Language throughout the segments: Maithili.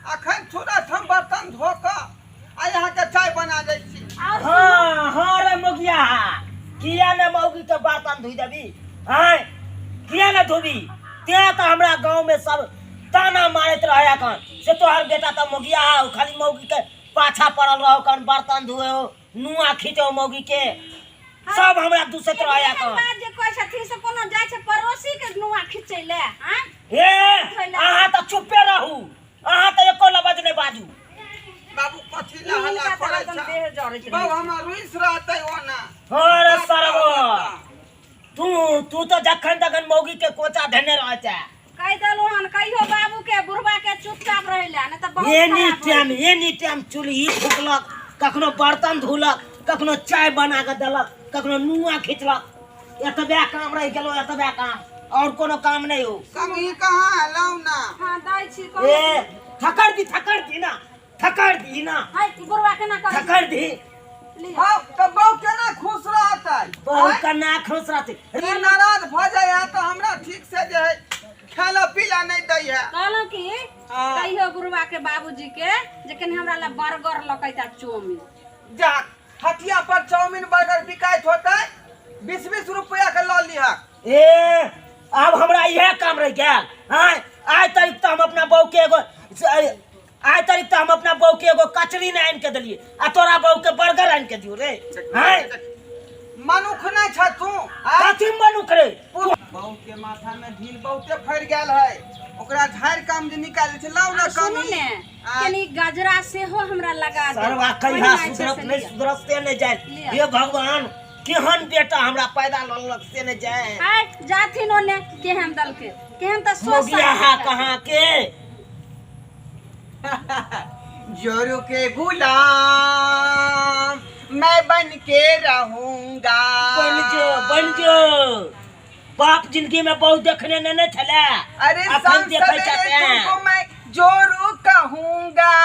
अखन तुरंत हम बर्तन धो कऽ आ अहाँके चाय बना दै छी। और हाँ हाँ रे मोगिया, किया ने मौगी के बर्तन धोइ देबी? आँय, किया ने धोबी? तें तऽ हमरा गाँव में सब ताना मारैत रहे अखन से तोहर बेटा तऽ मोगिया हौ, खाली मौगी के पाछा पड़ल रहो, कन बर्तन धोए हो, नुआ खींचो मौगी के, सब हमरा दूसैत रहे एहन अखन। बात जे कहै छथिन से कोनो जाइ छै पड़ोसी के नुआ खींचै ले? आँय, हे, अहाँ तऽ चुप्पे रहू, अहाँ तऽ एको लबज नहि बाजू। बाबू, कथी ला हल्ला हिनका तऽ करै हरदम छ? देह जरैत रहै बाबू छै। हमर रुइस रहतै ओना। अरे सरवा, तू तू तऽ जखन तखन मौगी के कोचा धेने रहै छै। कहि देलहुँ हन, कहियो बाबू के, बुढ़बा के चुपचाप रहै लए, नहि तऽ बहुत एनी खराब टाइम होइ छै। एनी टाइम चूल्ही फूकलक, कखनो बर्तन धोलक, कखनो चाय बना कऽ देलक, कखनो नुआ खींचलक। एतबे काम रहि गेलो, एतबे काम, और कोनो काम नहीं हो। कमी कहाँ लाउ ना। हाँ, दै छी कहू। ए, थकड़ दी, थकड़ दी ना, थकड़ दी ना। हाय, बुढ़बा केना करै छै? थकड़ दी। लिअ। हँ तऽ बहू केना खुश रहतै? बहू केना खुश रहतै? ई नाराज भऽ जाइ है तऽ हमरा ठीक से जे है खाय पीला नहि दै है। कहलहुँ कि हाँ। कहियो बुढ़बा के बाबूजी के जे कनि हमरा ला बर्गर लकैता चौमिन। जा, हटिया पर चाउमीन बर्गर बिकाइत होतै, 20-20 रुपया के लऽ लिहक। ए, आब हमरा इएह काम रहि गेल? आँय, आइ तक तऽ हम अपना बहू के एगो आइ तक तऽ हम अपना बहू के एगो कचरी नहि आनि के देलियै, आ तोरा बहू के बर्गर आनि के दियौ रे? आँय, मनुख नहि छ तू? आँय? कथी मनुख रे? बहू के माथा में ढील बहुते फड़ि गेल है, ओकरा झाड़ि काम जे निकालै छै, लाउ ना आ सुनू कमी ने, आँय। कनि गजरा सेहो हमरा लगा देब। सरवा कहिया ओहिना छै सुधरत से नहि लिअ। सुधरत से नहि जाय। लिअ। हे भगवान, केहन बेटा हमरा पैदा ललक से नहि जाय। आय जाथिन ओने केहन दल के केहन तऽ सोच मोगिया हा कहाँ के। जोरू के गुलाम मैं बन के रहूंगा। बन जो, बन जो, बाप जिंदगी में बहुत देखने ने नहीं छले। अरे अखन शाम देखै सवेरे छते। तुमको मैं जोरू कहूंगा,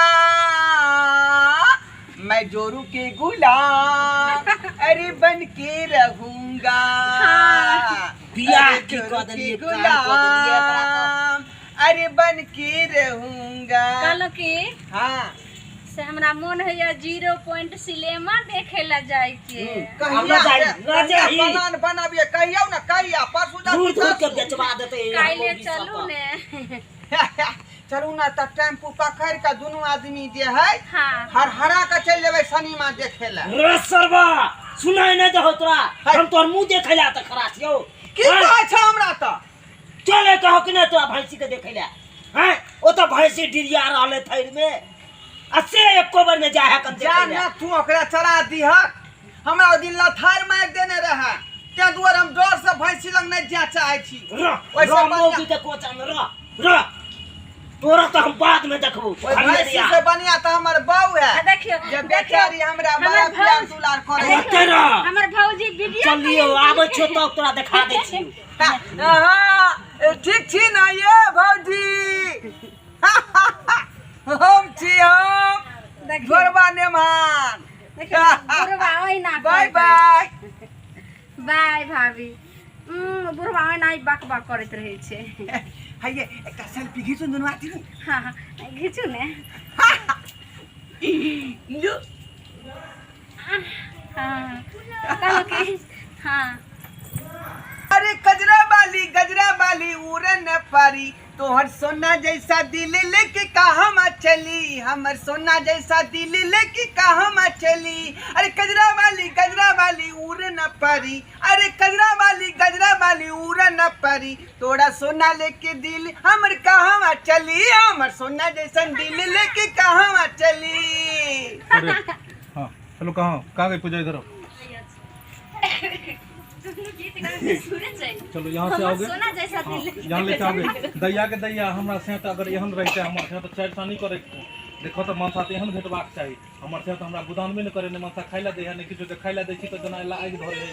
मैं जोरू के गुलाम अरे बन के रहूंगा। हाँ। बियाह अरे की जोरू कऽ के देलियै, कान कऽ देलियै एकरा तऽ। गुलाम अरे बन के रहूंगा। कहलहुँ कि हाँ से हमरा मोन होइया जीरो पॉइंट सिनेमा देखे ला जाय के। कहिया न जाही, न कहिया जाही। प्लान बनाबिए, कहियौ ना, कहिया? परसू जा। दूर दूर के बेचवा देतै। काल्हि मौगी सब चलू ने। चलू ना तऽ टेम्पू पकड़ के दुनू आदमी जे है हाँ हरहरा के चलि जेबै सिनेमा देखे लए। रे सरवा, सुनाई नहीं दहो तोरा? हम तोहर मुंह देखे ला तऽ खड़ा छियौ। की कहै छ हमरा तऽ? चले कहो कि नहीं तोरा भैंसी के देखे ला? हैं, ओ तऽ भैंसी डिरिया रहले थैर में, आ से एको बेर में जाए है कन जा देखे ला। ना तू ओकरा चरा दिहक, हमरा ओहि दिन लथार मारि देने रहै, तें दुआरे हम डर से भैंसी लग नहि जाय चाहै छी। रह ओहिसँ रह बढ़िआँ- मौगी के कोचा में रह, रह, तोरा तऽ हम बाद में देखबो। ओहि खाली भैंसी रिया। से बढ़िया तऽ हमर बहू है आ देखियौ, जे देखियौ, बेचारी हमरा हमर बड़ा प्यार भौज- दुलार करै है। ओतै रह। हमर भौजी वीडियो चलियो, आबै छियो तब तोरा देखा दै छियो। हाँ, ठीक छी ना ये भौजी? हम छी, हम देखियौ। गोरबा नेमान। देखियौ, बुढ़बा ओहिना बाय। करैत बाय। रहै। बाय भाभी। बुढ़बा ओहिना ही बक बक करैत रहै छै। हैये, एकटा सेल्फी घीचू दुनू आदमी। हाँ हाँ, घीचू ने। जो। हाँ, कहलहुँ कि हाँ। अरे गजरा वाली, गजरा वाली उड़न परी, तोहर सोना जैसा दिल लेके कहाँ चली, हमर सोना जैसा दिल लेके कहाँ चली। अरे गजरा वाली, गजरा वाली उड़न परी, अरे गजरा वाली, गजरा वाली उड़न परी, तोरा सोना लेके दिल हमर कहाँ चली, हमर सोना जैसा दिल लेके कहाँ चली। अरे हाँ, चलो, कहाँ कहाँ गई पूजा? इधर आओ। गीत गाबै सुरे छै। चलो, यहाँ से आओगे। सोना जैसा हाँ, दिल। यहाँ लेके आओगे। दैया के दैया, हमरा से तऽ अगर एहन रहितै हमर से तऽ चारि सानी करे। देखो तऽ मनसा तऽ एहन भेटबाक चाही। हमर से तऽ हमरा गोदानबे नहि करे, नहि मनसा खाइ लए दै है, नहि किछु। खाइ लए दै छी तऽ जेना आगि धरे है।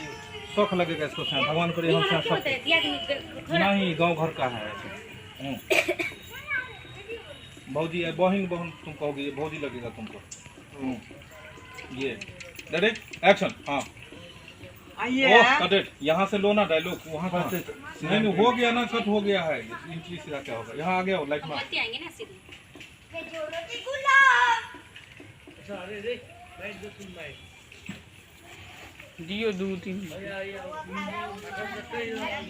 शौक लगेगा इसको से। भगवान करे एहन से सब नहीं, गाँव घर का है ऐसे। भौजी है, बहिन, बहन तुम कहोगे, ये भौजी लगेगा तुमको। ये रेडी, एक्शन। हाँ। आइए। ओह, कट it. यहाँ से लो ना डायलॉग, वहाँ कहाँ? नहीं नहीं, हो गया ना, कट हो गया है। एंट्री सीधा क्या होगा? यहाँ आ गया हो लाइट में। आएंगे ना सीधे। गुलाब। दियो दू तीन।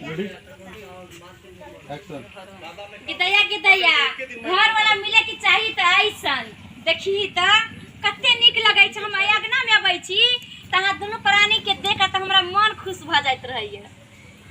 Ready, action. गिदैया गिदैया, घर वाला मिले के चाही त ऐसन देखी त कते नीक लगै छै। हम अङ्गना में अबै छी त अहाँ दुनू प्राणी के देख त हमरा मन खुश भऽ जाइत रहैया।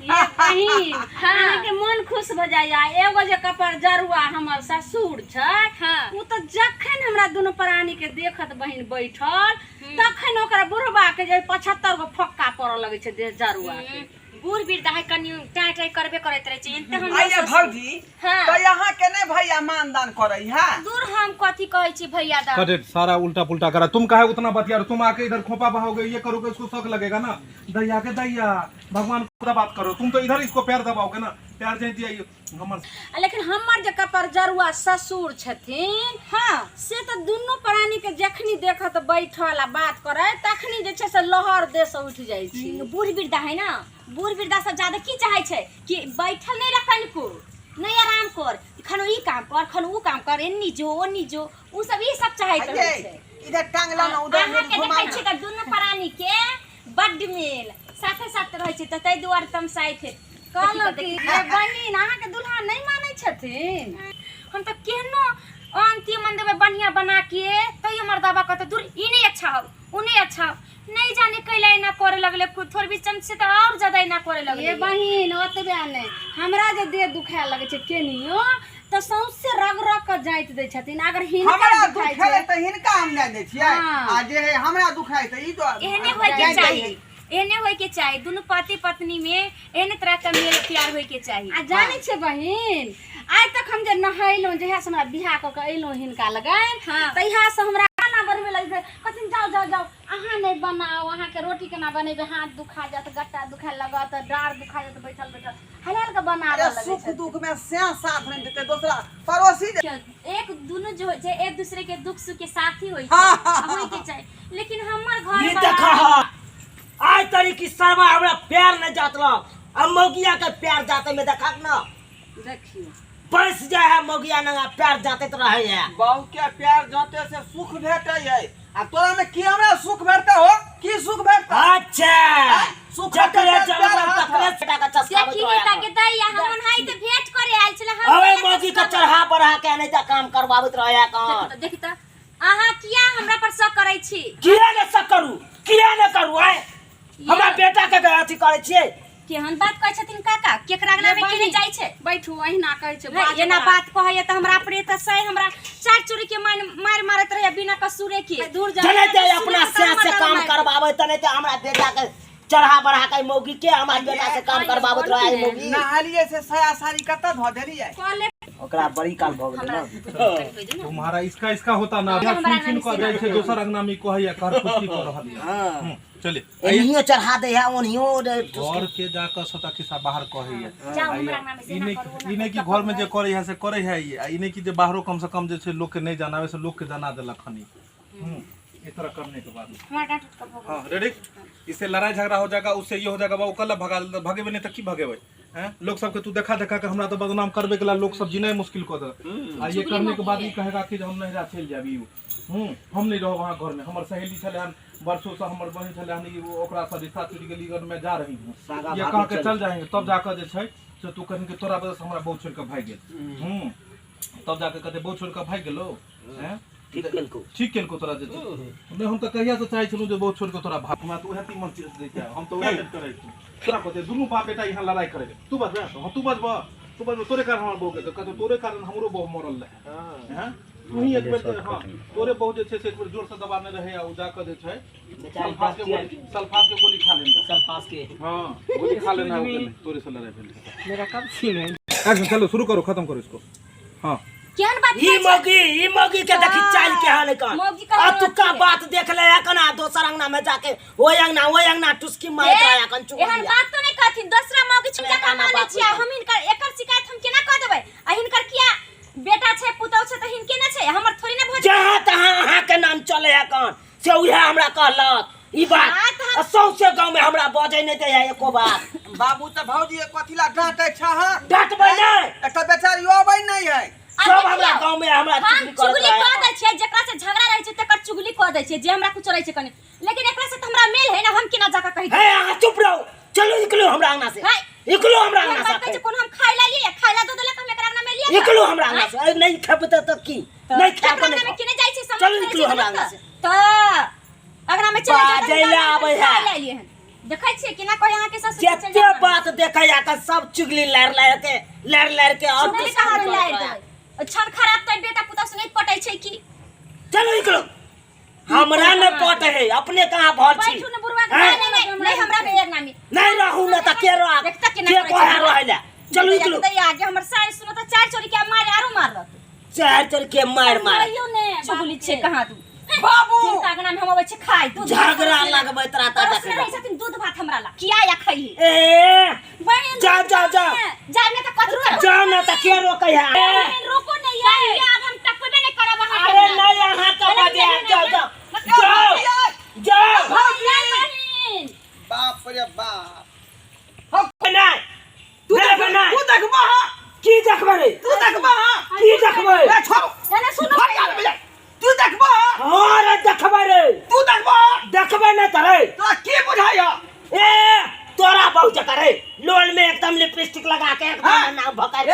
ये बहिन, हाँ। अहाँके मन खुश भऽ जाइया। एगो जे कपर जरुआ हमर ससुर छै, हाँ। ओ तऽ जखन हमरा दुनू प्राणी के देखत बहिन बैठल, तखन ओकरा बुढ़बा के जे 75 गो फक्का पड़ऽ लगै छै देह जरुआ के। बूढ़ वृद्ध है, कनि टाँय टाँय करबे करैत रहै छै। एनते हम आइए भौजी। हाँ। तो यहाँ के नहीं भैया मानदान करे है? दूर, हम कथी कहै छी भैया दा। कट, सारा उल्टा पुल्टा करा। तुम काहे उतना बतिया रहे हो? तुम आके इधर खोपा बहाओगे, ये करोगे, इसको शक लगेगा ना। दैया के दैया, भगवान को बात करो। तुम तो इधर इसको पैर दबाओगे ना, पैर दे दिया ये हमर। आ लेकिन हमर जे कपर जरुआ ससुर छथिन, से तऽ दुनू प्राणी के जखनी देखत बैठल आ बात करे, तखनी जे छै से लहर देह से उठि जाइ छै। बूढ़ वृद्धा है ना, बूढ़ वृद्धा सब ज्यादा की चाहे छै कि बैठल नहीं रह, कनिको नहीं आराम कर, खनो ई काम कर, खनो ऊ काम कर, एन्नी जो ओन्नी जो, ऊ सब ई सब चाहैत रहै आइए छै। इधर टांगला ना उधर। अहाँ के घुमा देखै ना। छी तऽ दुनू प्राणी के बड्ड मेल साथे साथे रहै छै, तऽ ताहि दुआरे तमसाइत है। कहलहुँ कि ये बहिन, अहाँके दुल्हा नहि मानै छथिन? हम तऽ केहनो अन्न तीमन देबै बढ़िया बना के, तैयो मर्दाबा कहते दूर, ई नहीं अच्छा हो, उ नहीं अच्छा हो। नहीं जाने कैला एना करे लगले। थोड़ भी चमचे तऽ और ज्यादा एना करे लगले। ये बहिन, ओतबे नहि, हमरा जे देह दुखाए लगै छै केनियो तऽ सौंसे रग रग के जाँति दै छथिन। अगर हिनका हमरा दुखाइ दुखाय छै तऽ हिनका हम नहि दै छियै। हाँ। आ जे है हमरा दुखाय तऽ ई तो एहने होय के जाइत दै चाही है। एहने होय के चाही। दुनू पति पत्नी में एहने तरह के मेल प्यार होय के चाही। आ जानै छियै बहिन, आइ तक हम जे नहेलहुँ, जहियासँ हमरा बियाह कऽ के अयलहुँ हिनका लगन, तहियासँ हमरा खाना बनबै लगै कहथिन, जाउ जाउ जाउ, अहाँ नहि बनाउ, अहाँके रोटी केना बनेबै, हाथ दुखा जायत, गट्टा दुखाए लगत, डाँड़ दुखा जायत बैठल बैठल। हलाल के बनाबऽ अरे लगै सुख छथिन। दुख में से साथ नहीं देते दूसरा पड़ोसी दे। एक दुनू जो जे एक दूसरे के दुख सुख के साथी होय छै, होय के चाही, लेकिन हमर घर ई वाला देखा, आइ तरी की सरवा हमरा प्यार नहीं जातलक, आ मौगिया के प्यार जाते में देखा न। देखियौ, पैस जाए है मौगिया नंगा, प्यार जाते रहे है। बहू के प्यार जाते से सुख भेटे है, आ तोरा में की हमरा सुख भेटते हो? की सुख भेटता? अच्छा, सुख जकरे भेटते जन्म प्यार हाथ तकरे है। बेटा के चस्काबैत देखी रहे। त के दैया, हम हाई त भेंट करे आयल छले हम। अबे केना मौगी के चस्का चढ़ा बढ़ा के नहीं त काम करवाबैत रहे कौन? देखी त, अहाँ किया हमरा पर शक करै छी? किया ने शक करू, किया ने करू? आय हमरा बेटा के अथी करै छियै? केहन बात कहै छथिन काका? केकरा अंगना में केने जाइ छै? बैठू, अहिना कहै छै। नहीं, बाज एना बड़ा। बात कहैया तऽ हमरा अपने तऽ सही हमरा चार चोरी के मार मार मारैत रहैया बिना कसूरे के। दूर जा। जने ते अपना सुनै से तऽ से काम हमर करवाबै, तने ते हमरा बेटा के चढ़ा बढ़ा के मौगी के हमरा बेटा से काम करवाबैत रहे मौगी। नहालिए से साया साड़ी कतऽ धऽ देलियै? कॉले ओकरा बड़ी काल भऽ गेलै ने। तुम्हारा इसका इसका होता ना सुन सुन कऽ जाइ छै दोसर अंगना में, कहैया कर खुशी कऽ रहल यऽ। चलिए। एनियो चढ़ा दे है, ओनियो। घर के जाकऽ सबटा खिस्सा बाहर कहैया। जाउ हमरा अंगना में से ई एना नहि करू, ओना ई नहि कि करू। घर में जे करै है से करै है ई, आ ई नहि कि जे बाहरो कम से कम जे छै लोक के नहि जनावे से लोक के जना देलक हनी। इस तरह करने के बाद हमरा डांट उठ कऽ भऽ गेल। हाँ, रेडी। इससे लड़ाई झगड़ा हो जाएगा, उससे ये हो जाएगा। बाबू कल भगा भगेबे नहीं तऽ की भगेबै हैं? लोग सबके तू देखा देखा के हमरा तो बदनाम करबे के ला लोग सब जीना मुश्किल कऽ देलक। आ ये करने के बाद ई कहेगा कि जे हम नहिरा चलि जायब, ई हम नहीं रहब अहाँ घर में, हमर सहेली छलै हन वर्षों से, हमर बहिन छलै हन, ई ओकरा से रिश्ता टूटि गेल, ई घर में जा रही हूँ। सागा ये भाभी कह के चल। चल जाएंगे, तब जाकर जे छै से तू कहीं के तोरा वजह से हमरा बहुत छोड़ के भागि गेल। तब जाके कहते बहुत छोड़ के भागि गेलो हैं। ठीक केलको। ठीक केलको तोरा जे छै। नहि, हम तऽ कहिया से चाहै छलहुँ जे बहुत छोड़ के तोरा भाग। हमरा तऽ उएह तीमन चीज दै छै, हम तऽ उएह करै छी। तोरा कहते दुनू बाप बेटा यहाँ लड़ाई करै छै। तू बजबे? हाँ, तू बजबह, तू बजबह, तोरे कारण हमर बहू के कहते, तोरे कारण हमरो बहू मरल रहे हैं। तू ही एक बेर, हाँ, तोरे बहू जे छै से एक बेर जोर से दबाने रहे आ उ जाकऽ जे छै सल्फास के गोली, सल्फास के गोली खा लेने रहे। सल्फास के। हाँ, गोली खा लेना है ओकरे, तोरे से लड़ाई भेल। मेरा कब सीन है? एक्शन, चलो शुरू करो, खत्म करो इसको। हाँ। केहन बात ई कहै छै? मौगी, ई मौगी के देखी चाल के हाल कन। मौगी के आ हाल तुका छै। बात देख ले कना, दोसर अंगना में जाके ओय अंगना ओय अंगना टुसकी मारैत रहे कन। चुगलिया। एहन बात तो नहीं कहथिन। दोसरा मौगी छिन जकाँ एना मानै बात छियै नहि। हम हिनकर, एकर शिकायत हम केना कऽ देबै? आ हिनकर किया बेटा छै, पुतहु छै तऽ हिनके ने छै, हमर थोड़ी ने भऽ जेतै? जहाँ तहाँ अहाँ के नाम चले है कन, से उहे हमरा कहलक ई बात। हाँ, तऽ हम- आ सौंसे गाँव में हमरा बजै नहि दै है एको बात। बाबू तऽ भौजी कथी ला डांटे छह? डांटबै नहि। एकटा बेचारी अबै नहीं है। आ सब हमरा देखियौ, गाँव में हमरा हम चुगली करत चुगली रहै। कऽ दै छियै, जेकरा से झगड़ा रहै छै तकर चुगली कऽ दै छियै, जे हमरा कुछ रहै छै कनि, लेकिन एकरा से तऽ हमरा मेल है ना, हम केना जाके कहि हे अहाँ चुप रहू, चलू निकलू हमरा अंगना से। है। निकलू हमरा एहन अंगना बात कहै से। छै, कोनो हम खाय ला लिए, खाय ला दऽ देलक, हम एकरा अंगना में लिए। निकलू हमरा अंगना से। अरे नहीं खेबै तऽ की नहीं एकरा खायब अंगना में नहि। केने जाइ छै समझ चलू में निकलू रहै छै हमरा अंगना तऽ से। तऽ अंगना में चलि जाउ तऽ बाजै लए आबै है। खाय ला लिए हन। देखै छियै केना कहै अहाँके ससुर के चलि जते जाउ अंगना। बात देखै आके सब चुगली लड़ लड़ के, लड़ लड़ के और चुगली कुछ कहाँ नहीं लड़ि करत रहै। देबै? क्षण खराब तऽ बेटा पुतहु से नहि पटै छै की? चलू निकलू, हमरा न पट है, अपने कहाँ भर छी। बैठू ने बुढ़वा के। हैं? नहीं नहीं नहीं, हमरा के अंगना में नहीं रहू न तऽ के रह देखता केना के करै छै। कहे रहै ला। चलू निकलू। दैया आगे हमर सास सुनो तऽ चारि चोरी के मारे आरो मारलक। चार चल के मार मार कहियौ ने। चुगली छै कहाँ तू बाबू। हिनका अंगना में हम अबै छी खाय दूध भात। झगड़ा लगबैत रहता। पड़ोस में रहै छथिन, दूध भात हमरा ला किया या खइही। ए बहिन जाओ जाओ जाओ। जाय में तऽ कथी करब? जाओ न तऽ के रोकै है? बहिन रोको ने ये। कहिया आब हम टपबे नहि करब अहाँके अरे अंगना। नहीं अहाँ के बजे जाओ जाओ जाओ जाओ। बहिन बाप रे बाप। नहीं तू नहीं देख नहीं। तू देखबा हां। की देखबै रे? तू देखबा हां। की देखबै? ए छोड़। एने सुनू। हट जा बजा। तू देखबा हां। हाँ रे देखबै रे। तू देखबा हां। देखबै नहीं तऽ रे। तोरा की बुझाइया? ए तोरा बहु जकर रे लोल में एकदम लिपस्टिक लगा के एकदम हाँ। नाम भका। ए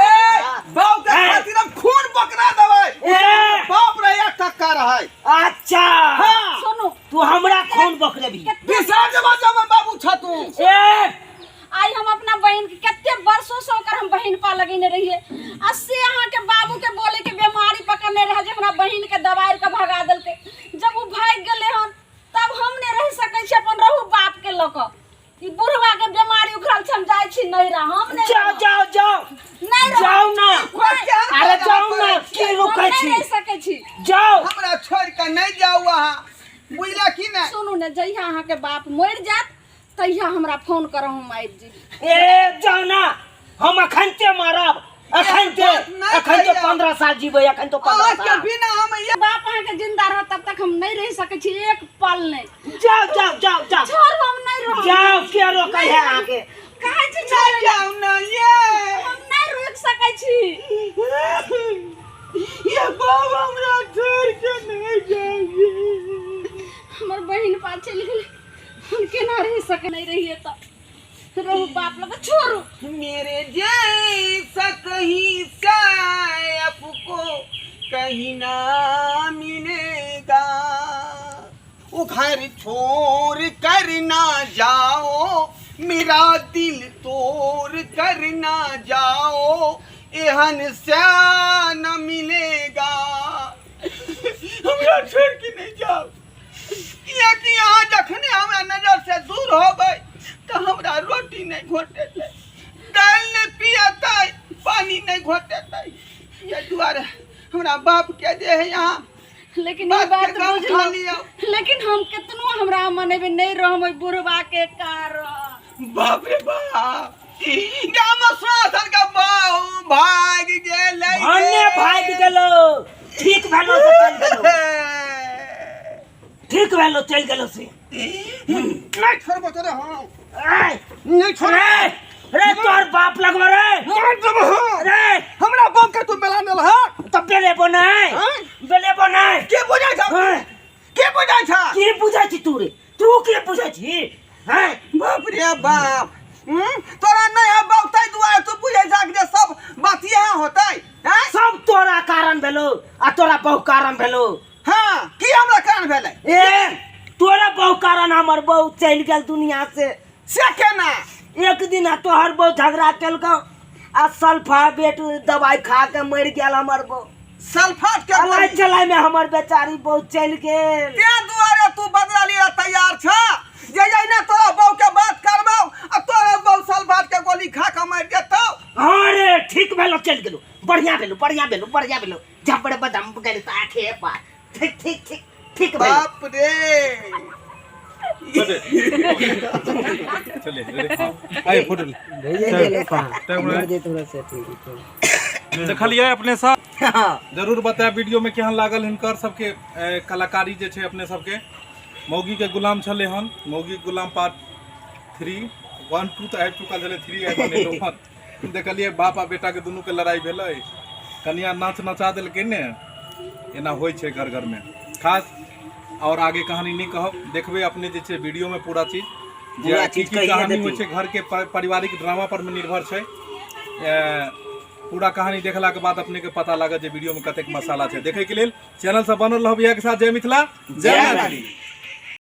बाप के हैं? खातिर हम खून बकरा देबै। ए। बाप रे या टक्का रहै। अच्छा। हां। सुनू। तू हमरा खून बकरेबी? बिसार जमा जमा बाबू छ तू। ए आइ हम अपना बहिन के कते वर्षों से ओकर हम बहिन पा लगेने रहिए, आ से अहाँके बाबू के बोले के बीमारी पकड़ने रहे जे हमरा बहिन के दबारि के भगा देलकै। जब ओ भागि गेलै हन तब हम नहि रहि सकै छी, अपन रहू बाप के लऽ कऽ। ई बुढ़वा के बीमारी उखड़ल छै, हम जाइ छी नैहरा, हम नहि जाओ रहब। जाओ जाओ। नहि रहब। जाओ ना। अरे जाओ ना, की हम रुकै नहि छी? रहि सकै छी। जाओ। हमरा छोड़ के नहीं जाऊ अहाँ, बुझला की नहीं? सुनू ने, जहिया अहाँके बाप मरि जायत तहिया हमरा फोन करब, हम आबि जेबै। ए जाओ ना, हम अखन ते मारब अखन ते। बात नहीं अखन तो कहिया। 15 साल जीबै अखन तो 15 अहाँ के साल। बिना हम ये बाप अहाँके जिंदा रहत तब तक हम नहीं रहि सकै छी, एक पल नहीं। जाओ जाओ जाओ जाओ। छोड़ू, हम नहीं रहब। जाओ, के रोकै है अहाँके? कहै छी छोड़ै लए। जाऊ ना ये। हम नहीं रोकि सकै छी। ये बाबा हमरा छोड़ के नहीं जाइए। हमर बहिन पा चलि गेलै, हम केना रहि सकै? नहीं रहिए तऽ रहू बाप लग, छोड़ू। मेरे जैसा कहीं से आपको कहीं ना मिलेगा, वो घर छोड़ कर ना जाओ, मेरा दिल तोड़ कर ना जाओ, एहन से न मिलेगा। हमरा छोड़ के नहीं जाओ, कियाकि अहाँ जखने हमरा नजर से दूर हो गए तो हमरा रोटी नहीं घोटेतै, दालि नहीं पियतै, पानी नहीं घोटेतै। ये दुआरे हमरा बाप के जे है यहाँ लेकिन ई बाप बात के गम बुझलहुँ। खा लियौ। लेकिन हम केतनो हमरा मनेबै नहीं रहम ओहि बुढ़वा के कारण। बाप रे बाप, गाम श्वासन के बाहु भागि गेलै। भन्ने भागि गेलो, ठीक भेलो से चलि गेलो, ठीक भेलो चलि गेलो से। नहीं छोड़बो तोरे हम। ए, नहीं छोड़बो। रे रे तोहर बाप लगबो रे। मार देबो हम। रे हमरा बाप के तू बेला नेल हँ? तऽ बेलेबो नहि। हैं? बेलेबो नहि। के बुझै छ? हैं? के बुझै छ? की बुझै छी तू रे? तू की बुझै छी हैं? बाप रे बाप। तोरा नहीं है बाप ताहि दुआरे तू बुझै छ जे सब बात इएह होतै हैं? सब तोरा कारण भेलो आ तोरा बहु कारण भेलो। हाँ, की हमरा कारण भेलै? ए तोरा बहु कारण हमर बहु चलि गेल दुनिया से। से केना? एक दिन आ तोहर बहु झगड़ा केलकौ आ सल्फाबेट दवाई खा के मरि गेल हमर बहु। सल्फाट के चलाइ गोली। चलाइ में हमर बेचारी बहु चलि गेल। तें दुआरे तू बदला लिअ तैयार छ जे जहिना तोरा बहु के बात करबौ आ तोरा बहु सल्फाट के गोली खा के मरि जेतौ। हाँ रे ठीक भेलो चलि गेलो, बढ़िया भेलो बढ़िया भेलो बढ़िया भेलो। झपड़ बदम गेल साठे पार। ठीक ठीक ठीक ठीक भेलो। बाप रे। चलिए आइए फोटो ले। देखलियै अपने सब? जरूर बतायब वीडियो में केहन लागल हिनकर सबके कलाकारी जे छै। अपने सबके मौगी के गुलाम छलै हन, मौगी के गुलाम पार्ट 3 1 2 तऽ आबि चुकल छलै, 3 आबि बनेलहुँ हन। देखलियै बाप आ बेटा के दुनू के लड़ाई भेलै, कनिया नाच नचा देलकै ने। एना होइ छै घर घरमे। खास और आगे कहानी नहि कहब, देखबै अपने जे छै वीडियोमे पूरा चीज जे पूरा की चीज की कहिए कहानी होइ देती। छै। घर के पारिवारिक ड्रामा पर मे निर्भर छै। पूरा कहानी देखला के बाद अपने के पता लागत जे वीडियो में कतेक मसाला छै। देखे के लेल चैनल से बनल रहब। इएह के साथ जय मिथिला, जय जय मैथिली।